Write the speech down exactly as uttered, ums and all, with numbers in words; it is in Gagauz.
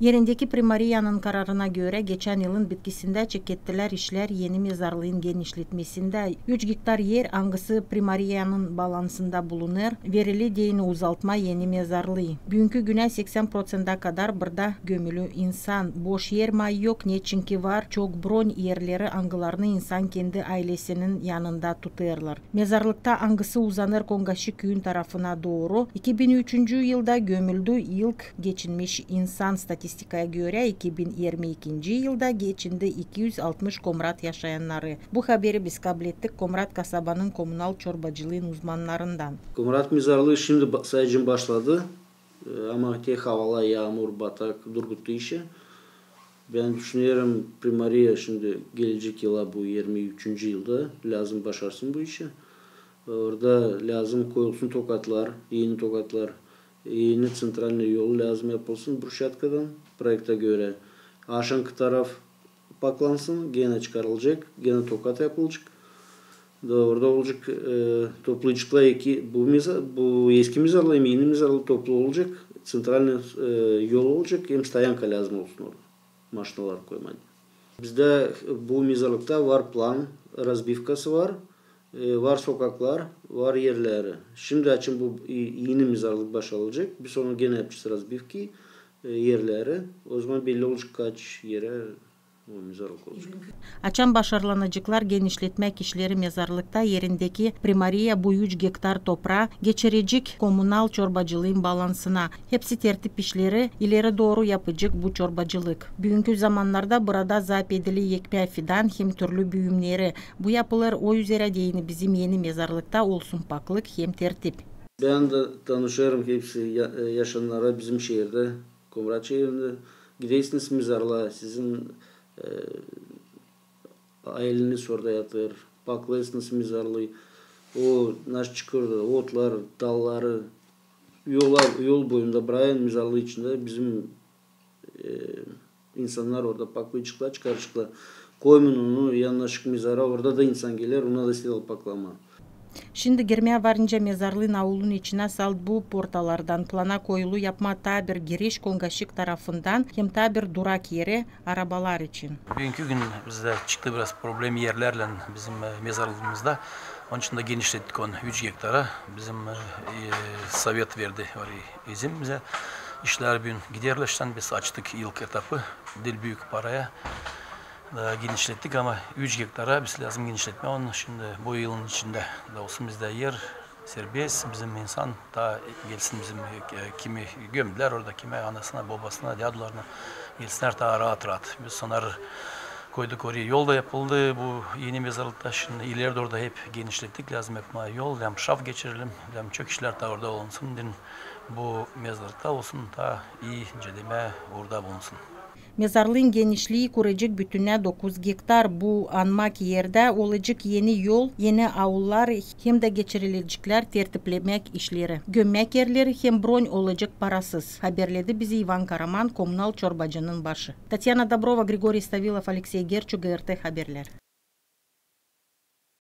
Erindeki primariyanın kararına görä, geçän yılın bitkisindä çekettilär işlär eni mezarlıın genişletmesindä. Üç gektar er, angısı primariyanın balansında bulunêr, verili deyni uzaltmaa eni mezarlıı. Büünkü günä seksän proţentä kadar burada gömülü insan. Boş er maa yok, neçinki var çok bron erleri, angılarını insan kendi aylesinin yanında tutêrlar. Mezarlıkta, angısı uzanêr Kongaşi küüyün tarafına dooru, iki bin üçüncü yılda gömüldü ilk geçinmiş insan. Statistikaya görä, iki bin irmi ikinci yılda geçindi iki üz altmış Komrat yaşayannarı. Bu haberi biz kablettik Komrat kasabanın komunal çorbacılıın uzmannarından. Komrat mezarlıı şindi ba-, sayıcın başladı. E, ama tek havalar, yaamur, batak durguttu işi. Bän düşünerim, primariya şindi gelecek yıla, bu irmi üçüncü yılda lääzım başarsın bu işi. Orada lääzım koyulsun tokatlar, eni tokatlar, eni ţentralnıy yol lääzım yapılsın bruşatkadan, proekta görä. Aşankı taraf paklansın, genä çıkarılacek, genä tokat yapılacek. Da orada olacek, e, toplayaceklar eki, bu meza-, bu eski mezarlıı hem eni mezarlıı toplu olacek, ţentralnıy, e, yol olacek, hem stoyanka lääzım olsun orada, maşinalar koymaa. Bizdä bu mezarlıkta var plan, razbivkası var, e, var sokaklar, var erleri. Şindi açan bu e-, eni mezarlık başarılacek, biz onu genä yapacez razbivki, e, erleri. O zaman belli olacek kaç erä o mezarlık olacek. Açan başarlanaceklar genişletmäk işleri mezarlıkta, erindeki primariya bu üç gektar topraa geçirecek komunal çorbacılıın balansına. Hepsi tertip işleri, ileri dooru yapacek bu çorbacılık. Büünkü zamannarda burada zaap edili ekmää fidan hem türlü büümneri. Bu yapılêr o üzerä, deyni bizim eni mezarlıkta olsun paklık hem tertip. Bän dä tanışêrım hepsi ya-, e, yaşayannara bizim şeerdä, Komrat şeerindä. Gidersiniz mezarlıa, sizin, e, ayleniz orada yatêr, paklêêrsınız mezarlıı. O naşey çıkêr, otlar, dalları, yola, yol boyunda bırakın mezarlıı içindä bizim, e, insannar orada paklêêrlar, çıkarêrlar. Koymayın onu yanaşık mezara, orada da insan geler, ona da isteerlär paklamaa. Şindi girmää var nicä mezarlıın aulun içinä, salt bu portalardan plana koyulu yapmaa taa bir giriş Kongaşik tarafından hem taa bir durak eri arabalar için. Büünkü gün bizdä çıktı biraz problem erlerlän bizim, e, mezarlığımızda. Onun için dä genişlettik onu üç gektara. Bizim, e, e, sovet verdi orayı izin bizä. İşlär büün giderlär, şindi biz açtık ilk etapı, diil büük paraya. Da genişlettik, ama üç gektara biz lääzım genişletmää onu şindi bu yılın içindä. Da olsun bizdä er serbest, bizim insan taa gelsin bizim, e, kimi gömdülär orada, kimi anasına, bobasına, dädularına gelsinnär taa raat-raat. Biz onnar koyduk oraya, yol da yapıldı bu eni mezarlıkta. Şindi ileri dooru da hep genişlettik, lääzım yapmaa yol, hem şaft geçirelim, hem çok işlär taa orada olunsun, deyni bu mezarlıkta olsun, taa ii nicä demää orada bulunsun. Mezarlıın genişlii kurecek bütünnä dokuz gektar. Bu anmak erdä olacek eni yol, eni aullar hem dä geçirileceklär tertiplemäk işleri. Gömmäk erleri hem bron olacek parasız, haberledi bizi İvan Karaman, komunal çorbacının başı. Tatyana Dobrova, Grigoriy Stavilov, Aleksey Gerçu, GRT Haberlär.